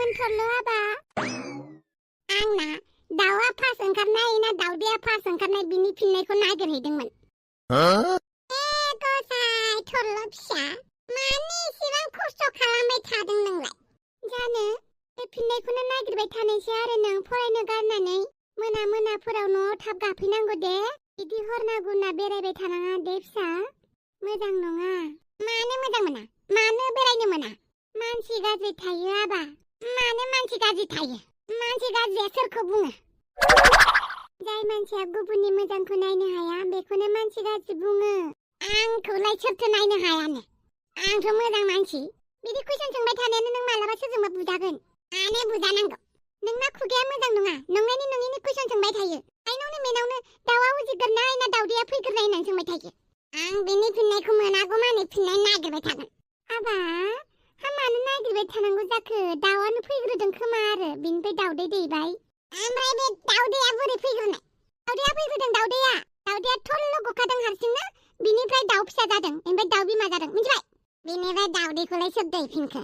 दोनथ'ल' आंना दाउआ फार्स्ट ओंखारनाय ना दाउदैया फार्स्ट ओंखारनाय बिनि फिननायखौ नागिरहैदोंमोन। गसाइ थरल' फिसा मानो एसेबां खस्थ' खालामबाय थादों नोंलाय? जानो बे फिननायखौनो नागिरबाय थानायसै आरो नों फरायनो गारनानै मोनाफोराव न'आव थाब गाफैनांगौ दे। बिदि हरना गुरना बेरायबाय थानाङा दे फिसा, मोजां नङा। मानो मोजां मोना? मानो बेरायनो मोना? मानसि गाज्रि थायो आबा। मानो मानसि गाज्रि थायो? मानसि गाज्रिया सोरखौ बुङो? जाय मानसिया गुबुननि मोजांखौ नायनो हाया बेखौनो मानसि गाज्रि बुङो। आंखौलाय सोरथो नायनो हायानो? आंथ' मोजां मानसि। बिदि कुइसन सोंबाय थानायानो नों मालाबा सोरजोंबा बुजागोन। मानो बुजानांगौ? नोंना खुगाया मोजां नङा, नंनायनि नङिनि कुइसन सोंबाय थायो। आइनावनो मेनावनो दाउआ उजिग्रोनाय ना दाउदैया फैग्रोनाय होननानै सोंबाय थायो। आं बिनि फिननायखौ मोनागौमानि फिननाय नागिरबाय थागोन। आबा मानो नागिरबाय थानांगौ जाखो? दाउआनो फैग्रोदों खोमा आरो बिनिफ्राय दाउदै दैबाय। ओमफ्राय बे दाउदैया बोरै फैग्रोनाय? दाउदैया फैग्रोदों दाउदैया थरल' गखादों हारसिंनो, बिनिफ्राय दाउ फिसा जादों, ओमफ्राय दाउ बिमा जादों, मिथिबाय? बिनिफ्राय दाउदैखौलाय सोर दैफिनखो?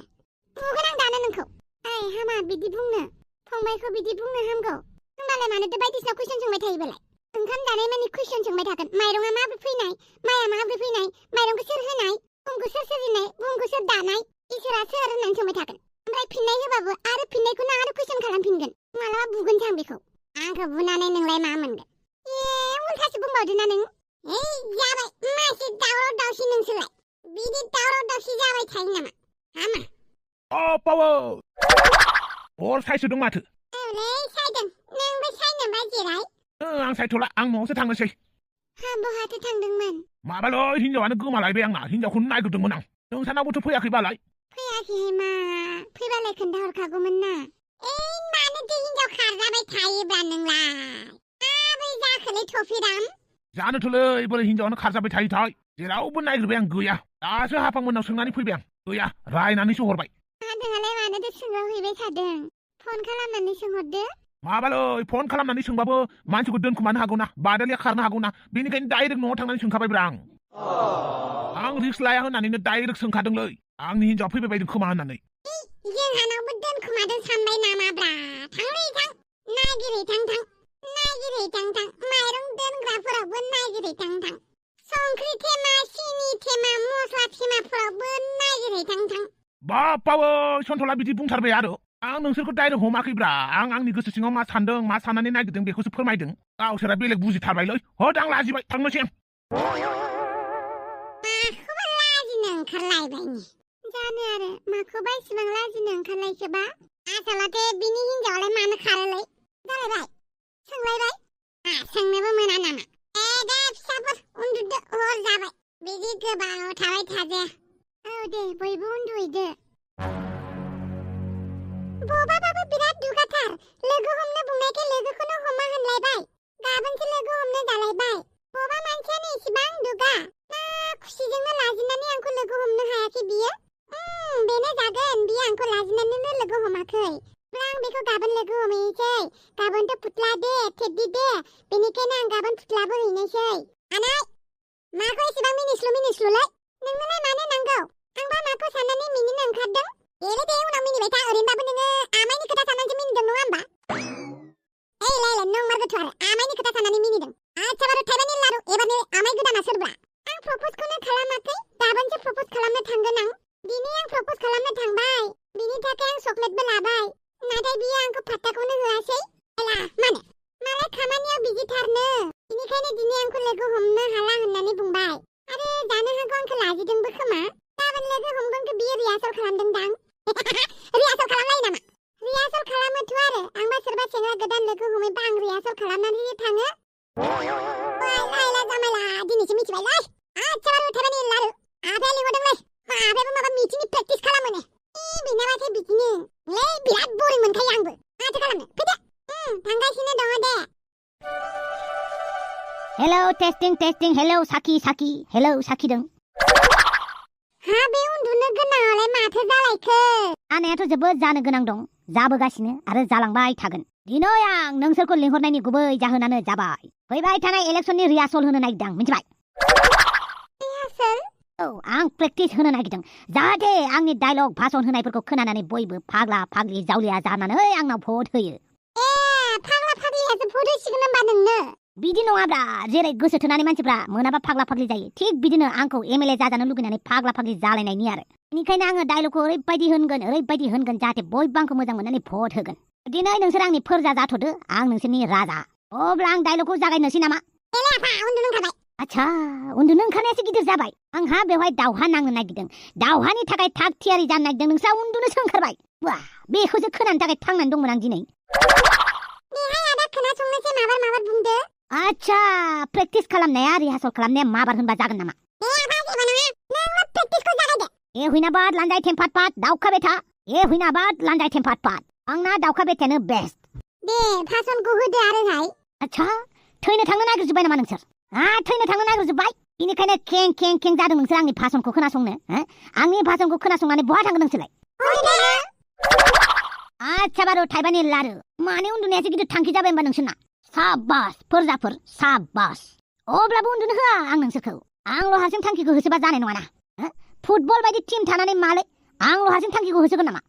बुगोन आं दानो नोंखौ। ओइ हामा बिदि बुंनो, फंबायखौ बिदि बुंनो हामगौ। होमबालाय मानोथो बायदिसिना कुइसन सोंबाय थायो बेलाय? ओंखाम जानाय मानि कुइसन सोंबाय थागोन। माइरङा माबोरै फैनाय? माइआ माबोरै फैनाय? माइरंखौ सोर होनाय? बुहुमखौ सोर सोरजिनाय? बुहुमखौ सोर दानाय? इसोरा सोर होननानै सोंबाय थागोन। ओमफ्राय फिननाय होबाबो आरो फिननायखौनो आरो कुइसन खालामफिनगोन। मालाबा बुगोनसो आं बेखौ। आंखौ बुनानै नोंलाय मा मोनगोन? उल्थासो बुंबावदो ना नों। जाबाय मासे दावराव दावसि नोंसोरलाय। बिदि दावराव दावसि जाबाय थायो नामा? हामा। पावार अर सायसोदों माथो? औलै सायदों। नोंबो सायनोबा जिराय। आं सायथ'ला, आं न'आवसो थांनोसै। बहाथो थांदोंमोन? माबालै हिनजावानो गोमालायबाय आंना। हिनजावखौनो नायग्रोदोंमोन आं। नोंसानावबोथ' फैयाखैबालाय? फैयाखैहाय मा? फैबालाय खोन्थाहरखागौमोन ना। मानोथो हिनजाव खारजाबाय थायोब्रा नोंलाय? माबोरै जाखोलै थफिराम? जानोथ'लै बोरै हिनजावानो खारजाबाय थायोथाय। जेरावबो नायग्रोबाय आं, गैया। दासो हाफांमोननाव सोंनानै फैबाय आं, गैया, रायनानैसो हरबाय। नोंहालाय मानोथो सोंहरहैबाय थादों? फन खालामनानै सोंहरदो। माबालै फन खालामनानै सोंबाबो मानसिखौ दोनखोमानो हागौना, बादालिया खारनो हागौना, बेनिखायनो डाइरेक्ट न'आव थांनानै सोंखाबायब्रा आं। आं रिक्स लाया होननानैनो डाइरेक्ट सोंखादोंलै, आंनि हिनजावा फैबाय बायदों खोमा होननानै। जोंहानावबो दोनखोमादों सानबाय नामाब्रा? थांलै थां, नागिरै थां थां, नागिरै थां थां, माइरं दोनग्राफोरावबो नागिरै थां थां, संख्रि थेमा, सिनि थेमा, मस्ला थेमाफोरावबो नागिरै थां थां। बापावै सन्थला बिदि बुंथारबाय आरो। आं नोंसोरखौ डाइरेक्ट हमाखैब्रा। आं आंनि गोसो सिङाव मा सानदों, मा साननानै नागिरदों बेखौसो फोरमायदों। गावसोरा बेलेग बुजिथारबायलै। होद आं लाजिबाय, थांनोसै आं। माखौबा लाजिनो ओंखारलायबायनि। जानो आरो माखौबा इसिबां लाजिनो ओंखारलायखोबा? आसलथे बिनि हिनजावालाय मानो खारोलै? जालायबाय? सोंलायबाय? सोंनोबो मोना नामा? दे फिसाफोर उन्दुदो, हर जाबाय। बिदि गोबाव थाबाय थाजाया। औ दे बयबो उन्दुहैदो। बबाबाबो बिराद दुगाथार। लोगो हमनो बुंनायखाय लोगोखौनो हमा होनलायबाय। गाबोनसो लोगो हमनो जालायबाय। बबा मानसियानो इसिबां दुगा? ना खुसिजोंनो लाजिनानै आंखौ लोगो हमनो हायाखै बियो? बेनो जागोन, बियो आंखौ लाजिनानैनो लोगो हमाखै। आं बेखौ गाबोन लोगो हमहैनोसै। गाबोनथ' फुथ्ला दे, टेड्डि दे, बेनिखायनो आं गाबोन फुथ्लाबो हैनोसै। आनै, माखौ एसेबां मिनिस्लुलाय? नोंनोलाय मानो नांगौ? आंबा माखौ साननानै मिनिनो ओंखारदों? देलै दे उनाव मिनिबाय था, ओरैनोबाबो नोङो आमाइनि खोथा साननानैसो मिनिदों नङा होमबा? लायला नंमारगौथ' आरो आमाइनि खोथा साननानै मिनिदों। आच्छा बारु थाइबानि लारु, एबारनि आमाइ गोदाना सोरब्रा? आं प्रप'जखौनो खालामाखै, गाबोनसो प्रप'ज खालामनो थांगोन आं। दिनै आं प्रप'ज खालामनो थांबाय, बिनि थाखाय आं चकलेटबो लाबाय, नाथाय बियो आंखौ फात्ताखौनो होआसै। मानो? मालाय खामानियाव बिजिथारनो, बेनिखायनो दिनै आंखौ लोगो हमनो हाला होननानै बुंबाय। आरो जानो हागौ आंखौ लाजिदोंबो खोमा। गाबोन लोगो हमगोनखौ बियो रिहार्सेल खालामदोंदां। रिहार्सेल खालामलायो नामा? रिहार्सेल खालामोथ' आरो। आंबा सोरबा सेंग्रा गोदान लोगो हमैबा आं रिहार्सेल खालामनानै थाङो। लायला जामायला, दिनैसो मिथिबायलै। आच्छा बारु थाइबानि लारु, आफाया लिंहरदोंलै। आफायाबो माबा मिथिंनि प्रेक्टिस खालामोनो। बेनाबासो बिदिनो। बिराद बरिं मोनखायो आंबो। माथो खालामनो? फैदो। थांगासिनो दङ दे। हेलौ टेस्टिं हेलौ साखि हेलौ साखिदों। बे उन्दुनो गोनाङालाय माथो जालायखो? जानायाथ' जोबोद जानो गोनां दं, जाबोगासिनो आरो जालांबाय थागोन। दिनै आं नोंसोरखौ लिंहरनायनि गुबै जाहोनानो जाबाय फैबाय थानाय इलेक्सननि रिहार्सेल होनो नागिरदों, मिथिबाय? रिहार्सेल? आं प्रेक्टिस होनो नागिरदों जाहाथे आंनि डायलग भाषण होनायफोरखौ खोनानानै बयबो फाग्ला फाग्लि जावलिया जानानै आंनाव भट होयो फाग्ला फाग्लियासो भट होसिगोन होनबा नोंनो बिदि नङाब्रा जेरै गोसो थोनानै मानसिफ्रा मोनाबा फाग्ला फाग्लि जायो थिग बिदिनो आंखौ एमएलए जाजानो लुगैनानै फाग्ला फाग्लि जालायनायनि आरो बेनिखायनो आङो डायलगखौ ओरैबायदि होनगोन जाहाथे बयबो आंखौ मोजां मोननानै भट होगोन दिनै नोंसोर आंनि फोरजा जाथ'दो आं नोंसोरनि राजा अब्ला आं डायलगखौ जागायनोसै नामा उन्दुनो ओंखारबाय आच्छा उन्दुनो ओंखारनायासो गिदिर जाबाय आंहा बेवहाय दावहा नांनो नागिरदों दावहानि थाखाय थाग थियारि जानो नागिरदों नोंस्रा उन्दुनोसो ओंखारबाय वाह बेखौसो खोनानो थाखाय थांनानै दंमोन आं दिनै आदा खोनासंनोसै माबार बुंदो आच्छा प्रेक्टिस खालामनाया रिहार्सल खालामनाया माबार होनबा जागोन नामा प्रेक्टिसखौ जागायदो ए हुइनाबाद लान्जाय थेम्फात फात दाउखा बेथा ए हुइनाबाद लान्जाय थेम्फात फात आंना दाउखा बेथायानो बेस्ट दे भाषणखौ होदो आरोहाय आच्छा थैनो थांनो नागिरजोब्बाय नामा नोंसोर थैनो थांनो नागिरजोब्बाय बेनिखायनो खें खें खें जादों नोंसोर आंनि भाषणखौ खोनासंनो आंनि भाषणखौ खोनासंनानै बहा थांगोन नोंसोरलाय आच्छा बारु थाइबानि लारु माने उन्दुनायासो गिदिर थांखि जाबाय होनबा नोंसोरना साबास फोरजाफोर साबास अब्लाबो उन्दुनो होआ आं नोंसोरखौ आंल' हारसिं थांखिखौ होसोबा जानाय नङाना फुटबल बायदि टिम थानानै मालाय आंल' हारसिं थांखिखौ होसोगोन नामा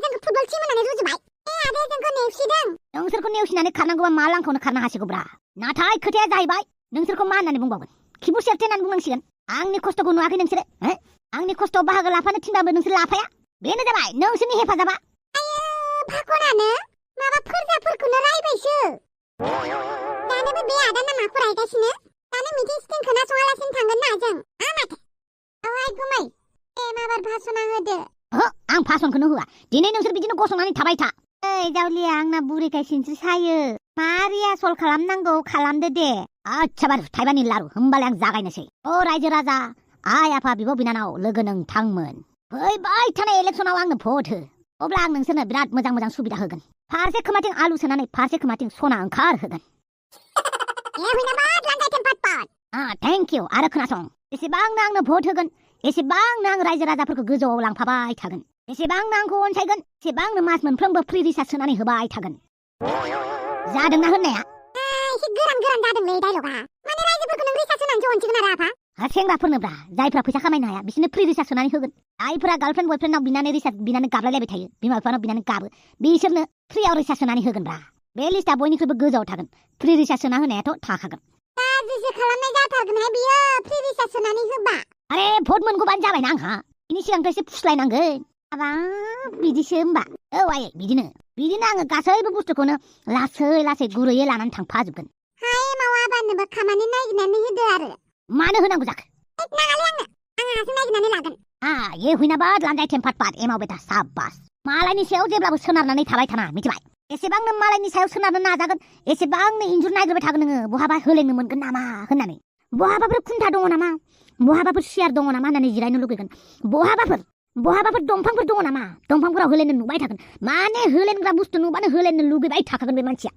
जोंखौ फुटबल टिम होननानै रुजुबाय आदाया जोंखौ नेवसिदों नोंसोरखौ नेवसिनानै खारनांगौबा मा लांखौनो खारनो हासिगौब्रा नाथाय खोथाया जाहैबाय नोंसोरखौ मा होननानै बुंबावगोन खिबु सेरथे होननानै बुंनांसिगोन आंनि खस्थ'खौ नुवाखै नोंसोरो आंनि खस्थ'आव बाहागो लाफानो थिनबाबो नोंसोर लाफाया बेनो जाबाय नोंसोरनि हेफाजाबा भाखनानो माबा फोरजाफोरखौनो रायबायसो दानोबो बे आदाना माखौ रायगासिनो दानो मिटिं सिटिं खोनासङालासिनो थांगोन ना जों माथो औहाय गुमै माबार भाषणा होदो आं भाषणखौनो होआ दिनै नोंसोर बिदिनो गसंनानै थाबाय था ओइ जावलिया आंना बुरिखाय सिनस्रि सायो मा रिहार्सल खालामनांगौ खालामदो दे आच्छा बारु थाइबानि लारु होमबालाय आं जागायनोसै अ रायजो राजा आइ आफा बिब' बिनानाव लोगो नोंथांमोन फैबाय थानाय इलेक्सनाव आंनो भट हो अब्ला आं नोंसोरनो बिराद मोजां सुबिदा होगोन फारसे खोमाथिं आलु सोनानै फारसे खोमाथिं सना ओंखार होगोन थेंक इउ आरो खोनासं एसेबांनो आंनो भट होगोन एसेबांनो आं रायजो राजाफोरखौ गोजौआव लांफाबाय थागोन एसेबांनो आंखौ अनसायगोन एसेबांनो मास मोनफ्रोमबो फ्रि रिसार्च सोनानै होबाय थागोन जादोंना होननाया एसे गोरान जादोंलै डायलगा माने रायजोफोरखौ नों रिसार्च होनानैसो अनसिगोन आरो आफा सेंग्राफोरनोब्रा जायफ्रा फैसा खामायनो हाया बिसोरनो फ्रि रिसार्च सोनानै होगोन जायफ्रा गार्लफ्रेन्ड बयफ्रेन्डनाव बिनानै रिसार्च बिनानै गाबलायलायबाय थायो बिमा बिफानाव बिनानै गाबो बिसोरनो फ्रियाव रिसार्च सोनानै होगोनब्रा बे लिस्टआ बयनिख्रुइबो गोजौआव थागोन फ्रि रिसार्च सोना होनायाथ' थाखागोन गाज्रिसो खालामनाय जाथारगोनहाय बियो फ्रि रिसार्च सोनानै होबा आरे भट मोनगौबानो जाबायना आंहा बिनि सिगांथ' एसे फुस्लायनांगोन हाबाब बिदिसो होमबा औ आयै बिदिनो आङो गासैबो बुस्थुखौनो लासै गुरैयै लानानै थांफाजोबगोन हाय मावा बानोबो खामानि नागिरनानै होदो आरो मानो होनांगौ जाखो नागालै आंनो हारसिं नागिरनानै लागोन ये हुइनाबाद लान्जाय थेम्फात फात एमाव बेटा साबास मालायनि सायाव जेब्लाबो सोनारनानै थाबाय थाना मिथिबाय एसेबांनो मालायनि सायाव सोनारनो नाजागोन एसेबांनो इन्जुर नागिरबाय थागोन नोङो बहाबा होलेंनो मोनगोन नामा होननानै बहाबाफोर खुन्था दङ नामा बहाबाफोर सियार दङ नामा होननानै जिरायनो लुगैगोन बहाबाफोर दंफांफोर दङ नामा दंफांफोराव होलेंनो नुबाय थागोन माने होलेंग्रा बुस्थु नुबानो होलेंनो लुगैबाय थाखागोन बे मानसिया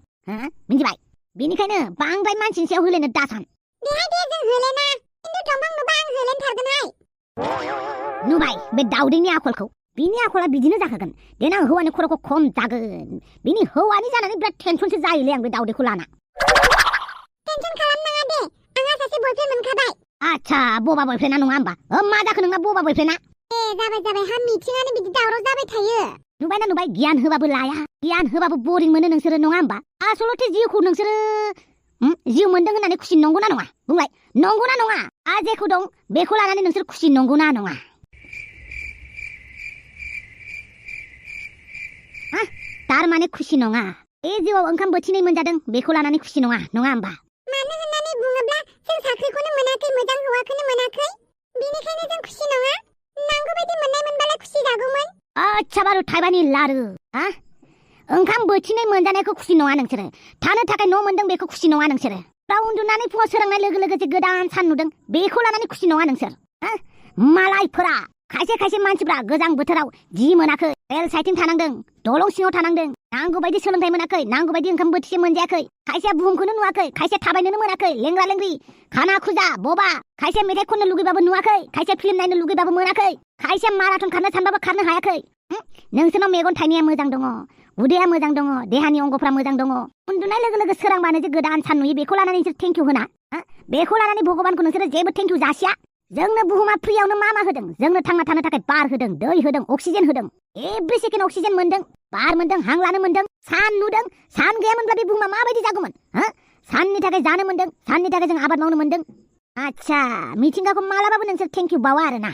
मिथिबाय बेनिखायनो बांद्राय मानसिनि सायाव होलेंनो दासान बेहाय दे जों होलेना खिन्थु दंफां नुबा आं होलेनथारगोनहाय नुबाय बे दाउदैनि आखलखौ बिनि आखला बिदिनो जाखागोन देनां हौवानि खर'खौ खम जागोन बिनि हौवानि जानानै बिराद टेनसनसो जायोलै आं बे दाउदैखौ लाना टेनसन खालामनाङा दे आंहा सासे बयफ्रेन्ड मोनखाबाय आच्छा बबा बयफ्रेन्डा नङा होमबा मा जाखो नोंना बबा बयफ्रेन्डा जाबाय हा मिथिङानो बिदि दावराव जाबाय थायो नुबाय गियान होबाबो लाया गियान होबाबो बरिं मोनो नोंसोरो नङा होमबा आसलथे जिउखौ नोंसोरो जिउ मोनदों होननानै खुसि नंगौना नङा बुंलाय नंगौना नङा जेखौ दं बेखौ लानानै नोंसोर खुसि नंगौना नङा तारमाने खुसि नङा बे जिउआव ओंखाम बोथिनै मोनजादों बेखौ लानानै खुसि नङा होमबा मानो होननानै बुङोब्ला जों साख्रिखौनो मोनाखै मोजां हौवाखौनो मोनाखै बेनिखायनो जों खुसि नङा नांगौ बायदि मोननाय मोनबालाय खुसि जागौमोन आच्छा बारु थाइबानि लारु ओंखाम बोथिनै मोनजानायखौ खुसि नङा नोंसोरो थानो थाखाय न' मोनदों बेखौ खुसि नङा नोंसोरो उन्दुनानै फुङाव सोरांनाय लोगो लोगो जे गोदान सान नुदों बेखौ लानानै खुसि नङा नोंसोर मालायफोरा खायसे मानसिफ्रा गोजां बोथोराव जि मोनाखै रेल साइथिं थानांदों दलं सिङाव थानांदों नांगौ बायदि सोलोंथाइ मोनाखै नांगौ बायदि ओंखाम बोथिसे मोनजायाखै खायसेया बुहुमखौनो नुवाखै खायसे थाबायनोनो मोनाखै लेंग्रा लेंग्रि खाना खुजा बबा खायसे मेथाइ खननो लुगैबाबो नुवाखै खायसे फिल्म नायनो लुगैबाबो मोनाखै खायसे माराथन खारनो सानबाबो खारनो हायाखै नोंसोरनाव मेगन थाइनाया मोजां दङ उदैया मोजां दङ देहानि अंगफ्रा मोजां दङ उन्दुनाय लोगो लोगो सोरांबानो जे गोदान सान नुयो बेखौ लानानै नोंसोर थेंकिउ होना बेखौ लानानै भगबानखौ नोंसोर जेबो थेंकिउ जासिया जोंनो बुहुमा फ्रियावनो मा होदों जोंनो थांना थानो थाखाय बार होदों दै होदों अक्सिजेन होदों एभ्रि सेकेन्ड अक्सिजेन मोनदों बार मोनदों हां लानो मोनदों सान नुदों सान गैयामोनब्ला बे बुहुमा माबायदि जागौमोन हो साननि थाखाय जानो मोनदों साननि थाखाय जों आबाद मावनो मोनदों आच्छा मिथिंगाखौ मालाबाबो नोंसोर थेंक इउ बावा आरोना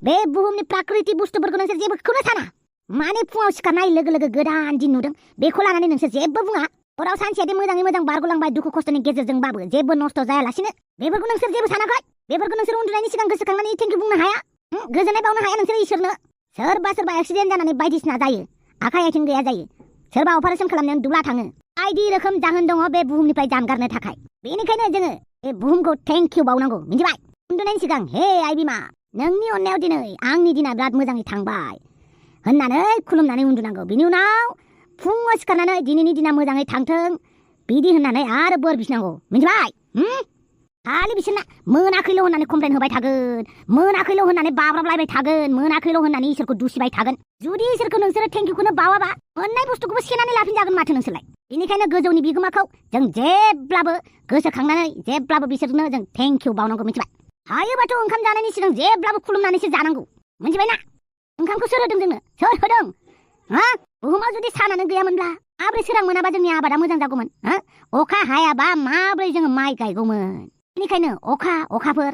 बे बुहुमनि प्राकृति बुस्थुफोरखौ नोंसोर जेबोखौनो साना माने फुङाव सिखारनाय लोगो लोगो गोदान दिन नुदों बेखौ लानानै नोंसोर जेबो बुङा हराव सानसेयादि मोजाङै मोजां बारग'लांबाय दुखु खस्थ'नि गेजेरजोंबाबो जेबो नस्थ' जायालासिनो बेफोरखौ नोंसोर जेबो सानाखै बेफोरखौ नोंसोर उन्दुनायनि सिगां गोसोखांनानै थेंक इउ बुंनो हाया गोजोननाय बावनो हाया नोंसोर इसोरनो सोरबा सोरबा एक्सिडेन्ट जानानै बायदिसिना जायो आखाइ आथिं गैया जायो सोरबा अपारेसन खालामनायाव दुब्ला थाङो बायदि रोखोम जाहोन दङ बे बुहुमनिफ्राय जानगारनो थाखाय बेनिखायनो जोङो बे बुहुमखौ थेंक इउ बावनांगौ मिथिबाय उन्दुनायनि सिगां हे आइ बिमा नोंनि अननायाव दिनै आंनि दिना बिराद मोजाङै थांबाय होननानै खुलुमनानै उन्दुनांगौ बिनि उनाव फुङाव सिखारनानै दिनैनि दिना मोजाङै थांथों बिदि होननानै आरो बोर बिनांगौ मिथिबाय खालि बिसोरना मोनाखैल' होननानै कमप्लेन होबाय थागोन मोनाखैल' होननानै बाब्राबलायबाय थागोन मोनाखैल' होननानै इसोरखौ दुसिबाय थागोन जुदि इसोरखौ नोंसोरो थेंक इउखौनो बावाबा मोननाय बुस्थुखौबो सेनानै लाफिनजागोन माथो नोंसोरलाय बेनिखायनो गोजौनि बिगोमाखौ जों जेब्लाबो गोसोखांनानै जेब्लाबो बिसोरनो जों थेंक इउ बावनांगौ मिथिबाय हायोबाथ' ओंखाम जानायनि सिगां जेब्लाबो खुलुमनानैसो जानांगौ मिथिबायना ओंखामखौ सोर होदों जोंनो सोर होदों बुहुमाव जुदि सानानो गैयामोनब्ला माब्रै सोरां मोनाबा जोंनि आबादा मोजां जागौमोन अखा हायाबा माब्रै जोङो माइ गायगौमोन बेनिखायनो अखाफोर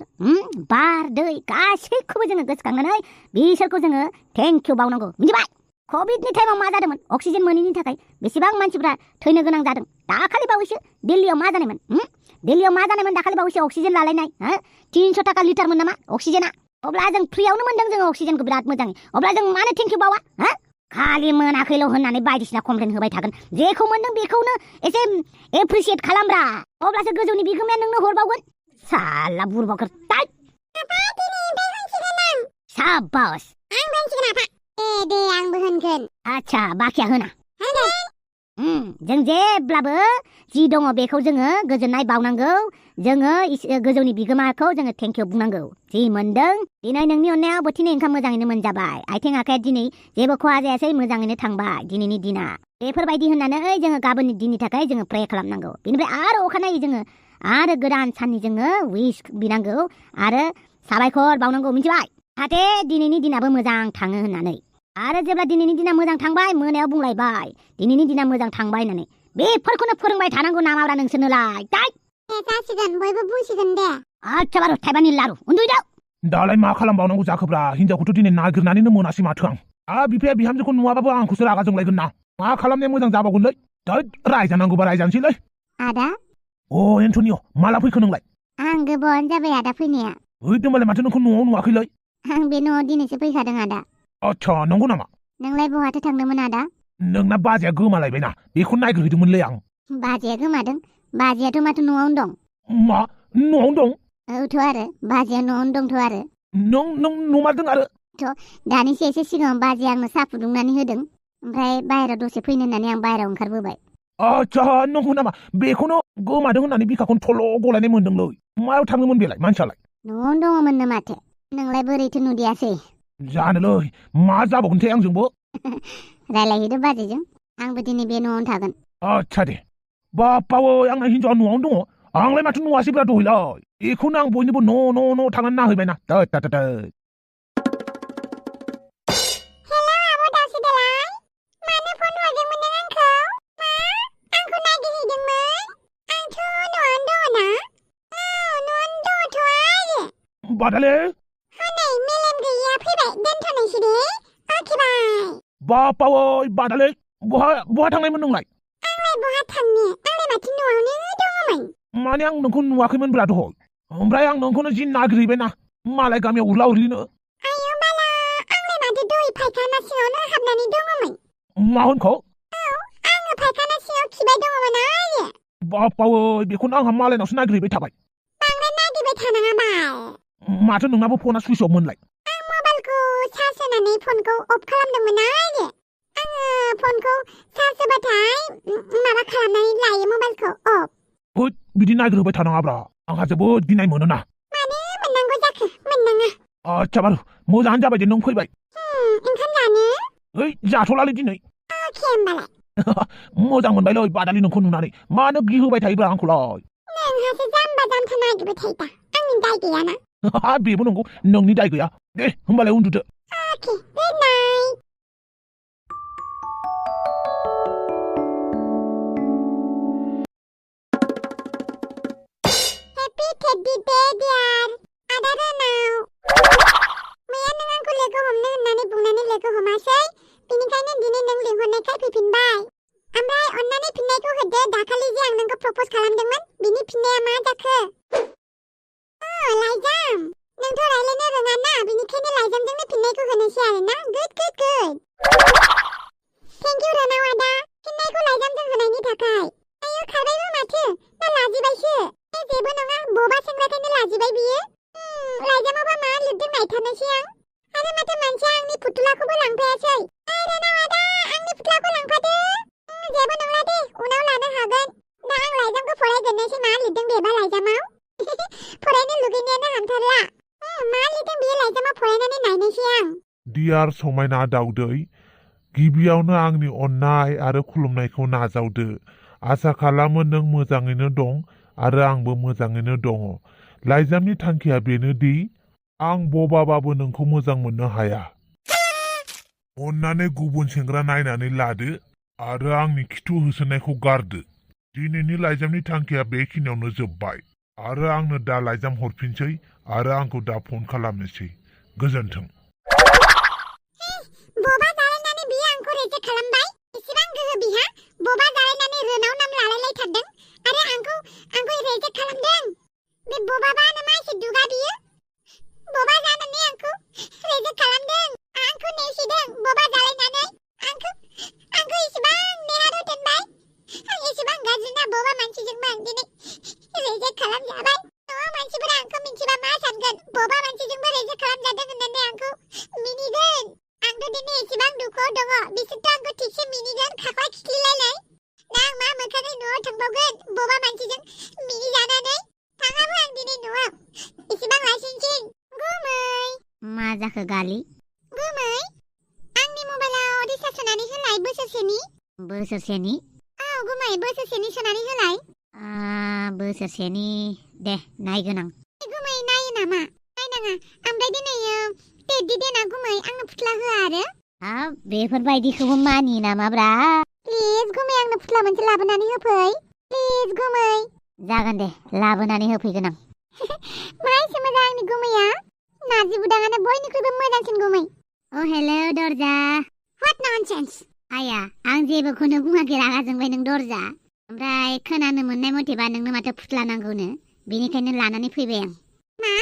बार दै गासैखौबो जोङो गोसोखांनानै बिसोरखौ जोङो थेंक इउ बावनांगौ मिथिबाय कभिडनि टाइमाव मा जादोंमोन अक्सिजेन मोनैनि थाखाय बेसेबां मानसिफ्रा थैनो गोनां जादों दाखालि बावैसो दिल्लीयाव मा जानायमोन दाखालि बावैसो अक्सिजेन लालायनाय 300 टाका लिटारमोन नामा अक्सिजेना अब्ला जों फ्रियावनो मोनदों जोङो अक्सिजेनखौ बिराद मोजाङै अब्ला जों मानो थेंक इउ बावा खालि मोनाखैल' होननानै बायदिसिना कमप्लेन होबाय थागोन जेखौ मोनदों बेखौनो एसे एप्रिसियेट खालामब्रा अब्लासो गोजौनि बिगोमाया नोंनो हरबावगोन साला बुरबावखर ताइ साबास आं होनसिगोन आफा दे आंबो होनगोन आच्छा बाखिया होना जों जेब्लाबो जि दङ बेखौ जोङो गोजोननाय बावनांगौ जोङो गोजौनि बिगोमाखौ जोङो थेंक इउ बुंनांगौ जि मोनदों दिनै नोंनि अननायाव बोथिनै ओंखाम मोजाङैनो मोनजाबाय आथिं आखाया दिनै जेबो खहा जायासै मोजाङैनो थांबाय दिनैनि दिना बेफोरबायदि होननानै जोङो गाबोननि दिननि थाखाय जोङो प्रे खालामनांगौ बेनिफ्राय आरो अखानायै जोङो आरो गोदान साननि जोङो उइस बिनांगौ आरो साबायखर बावनांगौ मिथिबाय जाहाथे दिनैनि दिनाबो मोजां थाङो होननानै आरो जेब्ला दिनैनि दिना मोजां थांबाय मोनायाव बुंलायबाय दिनैनि दिना मोजां थांबाय होननानै बेफोरखौनो फोरोंबाय थानांगौ नामाब्रा नोंसोरनोलाय जासिगोन बयबो बुंसिगोन दे आच्छा बारु थाइबानि लारु उन्दुदो दालाय मा खालामबावनांगौ जाखोब्रा हिनजावखौथ' दिनै नागिरनानैनो मोनासै माथो आं बिफाया बिहामजोखौ नुवाबाबो आंखौसो रागा जोंलायगोन ना मा खालामनाया मोजां जाबावगोनलै रायजानांगौबा रायजानोसैलै आदा एन्टनिय माला फैखो नोंलाय आं गोबावानो जाबाय आदा फैनाया होमबालाय माथो नोंखौ न'आव नुवाखैलै आं बे न'आव दिनैसो फैखादों आदा आच्छा नंगौ नामा नोंलाय बहाथो थांदोंमोन आदा नोंना बाजैया गोमालायबायना बेखौ नायग्रोहैदोंमोनलै आं बाजैया गोमादों बाजैयाथ' माथो न'आवनो दं मा न'आवनो दं औथ' आरो बाजैया न'आवनो दंथ' आरो नों नुमारदों आरो दानिसो एसे सिगाङाव बाजैया आंनो साहा फुदुंनानै होदों ओमफ्राय बाहेरायाव दसे फैनो होननानै आं बाहेरायाव ओंखारबोबाय आच्छा नंगौ नामा बेखौनो गोमादों होननानै बिखाखौनो थल' गलायनाय मोनदोंलै मायाव थाङोमोन बेलाय मानसियालाय न'आवनो दङमोननो माथो नोंलाय बोरैथो नुदियासै जानोलै मा जाबावगोनथाय आंजोंबो रायलायहैदो बाजैजों आंबो दिनै बे न'आवनो थागोन आच्छा दे बापावै आंना हिनजावा न'आवनो दङ आंलाय माथो नुवासैब्रा दहैलाय बेखौनो आं बयनिबो न' थांनानै नाहैबायना बादाले बापावै बादाले बहा थांनायमोन नोंलाय माने आं नोंखौ नुवाखैमोनब्रा दहय ओमफ्राय आं नोंखौनो जि नागिरहैबायना मालाय गामियाव उरला उरलिनो मा होनखौ बापावै बेखौनो आंहा मालायनावसो नागिरहैबाय थाबाय माथो नोंनाबो फना सुइस अफ मोनलाय मबाइलखौ चार्ज होनानै फनखौ अफ खालामदोंमोन आङो फनखौ चार्ज होबाथाय माबा खालामनानै लायो मबाइलखौ अफ बिदि नागिरहोबाय थानाङाब्रा आंहा जोबोद गिनाय मोनोना मानो मोननांगौ जाखो मोननाङा आच्छा बारु मोजाङानो जाबाय दे नों फैबाय ओंखाम जानो जाथ'लालै दिनै अके होमबालाय मोजां मोनबायलै बादालि नोंखौ नुनानै मानो गिहोबाय थायोब्रा आंखौलाय नोंहासो जाम्बा जाम्था नागिरबाय थायो दा आंनि दाय गैयाना बेबो नंगौ नोंनि दाय गैया दे होमबालाय उन्दुदो Okay, good night. Happy Teddy Day, dear. Ada Renau. मैया नों आंखौ लोगो हमनो होननानै बुंनानै लोगो हमासै बिनिखायनो दिनै नों लिंहरनायखाय फैफिनबाय ओमफ्राय अन्नानै फिननायखौ होदो दाखालि जे आं नोंखौ प्रप'ज खालामदोंमोन बिनि फिननाया मा जाखो लाइजाम नोंथ' रायलायनो रोङा ना बिनिखायनो लाइजामजोंनो फिननायखौ होनोसै आरोना गुड थेंक इउ रनाव आदा फिननायखौ लाइजामजों होनायनि थाखाय आयौ खारबायबो माथो ना लाजिबायसो जेबो नङा बबा सेंग्राखायनो लाजिबाय बियो लाइजामावबा मा लिरदों नायथारनोसै आं आरो माथो मानसिया आंनि फुथुलाखौबो लांफायासै रनाव आदा आंनि फुथुलाखौ लांफादो जेबो नंला दे उनाव लानो हागोन दा आं लाइजामखौ फरायग्रोनोसै मा लिरदों बेबा लाइजामाव फरायनो लुगैनायानो हामथारला मा लिरदों बे लाइजामाव फरायनानै नायनोसै आं डियार समायना दाउदै गिबियावनो आंनि अननाय आरो खुलुमनायखौ नाजावदो आसा खालामो नों मोजाङैनो दं आरो आंबो मोजाङैनो दङ लाइजामनि थांखिया बेनो दि आं बबाबाबो नोंखौ मोजां मोननो हाया अन्नानै गुबुन सेंग्रा नायनानै लादो आरो आंनि खिथु होसोनायखौ गारदो दिनैनि लाइजामनि थांखिया बेखिनियावनो जोबबाय आरो आंनो दा लाइजाम हरफिनसै आरो आंखौ दा फन खालामनोसै गोजोन्थों बबा जालायनानै बियो आंखौ रिजेक्ट खालामबाय एसेबां गोहो बिहा बबा जालायनानै रोनाव नाम लालायलायथारदों आरो आंखौ रिजेक्ट खालामदों बे बबाबानो मा एसे दुगा बियो बबा जानानै आंखौ रिजेक्ट खालामदों आंखौ नेसिदों बबा जालायनानै आंखौ एसेबां नेहाद दोनबाय आं एसेबां गाज्रि ना बबा मानसिजोंबो आं दिनै रिजेक्ट खालामजाबाय न'आव मानसिफोरा आंखौ मिथिबा मा सानगोन बबा मानसिजोंबो रिजेक्ट खालामजादों होननानै आंखौ मिनिगोन आंथ' दिनै एसेबां दुखुआव दङ बिसोरथ' आंखौ थिगसे मिनिगोन खाख्ला खिख्लिलायनाय दा आं मा मोखाङै न'आव थांबावगोन बबा मानसिजों मिनिजानानै थाङाबो आं दिनै न'आव एसेबां लासिंसिं गुमै मा जाखो गालि गुमै आंनि मबाइलाव रिसार्ज सोनानै होलाय बोसोरसेनि औ गुमै बोसोरसेनि सोनानै होलाय बोसोरसेनि दे नायगोन आं गुमै नायो नामा नायनाङा ओमफ्राय दिनै टेडि देना गुमै आंनो फुथुला होआ आरो बेफोरबायदिखौबो मानियो नामाब्रा प्लिज गुमै आंनो फुथुला मोनसे लाबोनानै होफै प्लिज गुमै जागोन दे लाबोनानै होफैगोन आं मा एसे मोजां आंनि गुमैया नार्जि बुदाङानो बयनिख्रुइबो मोजांसिन गुमै हेलो दरजा व्हाट ननसेन्स आया आं जेबोखौनो बुङाखै रागा जोंबाय नों दरजा ओमफ्राय खोनानो मोननाय मथेबा नोंनो माथो फुथुला नांगौनो बेनिखायनो लानानै फैबाय आं मा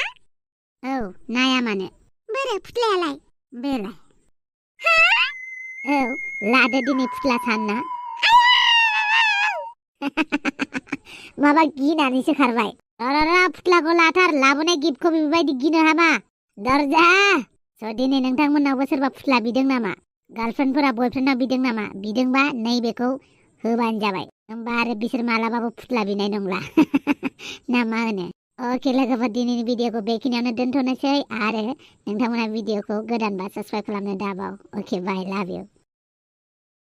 औ नाया मानो बोरो फुथुलायालाय बेलाय औ लादो दिनै फुथुला सान ना माबा गिनानैसो खारबाय फुथुलाखौ लाथार लाबोनाय गिफ्टखौ बेबायदि गिनो हामा दरजा दिनै नोंथांमोननावबो सोरबा फुथुला बिदों नामा गार्लफ्रेन्डफोरा बयफ्रेन्डनाव बिदों नामा बिदोंबा नैबेखौ होबानो जाबाय होमबा आरो बिसोर मालाबाबो फुथुला बिनाय नंला ना मा होनो अके लोगोफोर दिनैनि भिडिअखौ बेखिनियावनो दोनथ'नोसै आरो नोंथांमोना भिडिअखौ गोदानबा साबस्क्राइब खालामनो दाबाव अके बाय लाभ इउ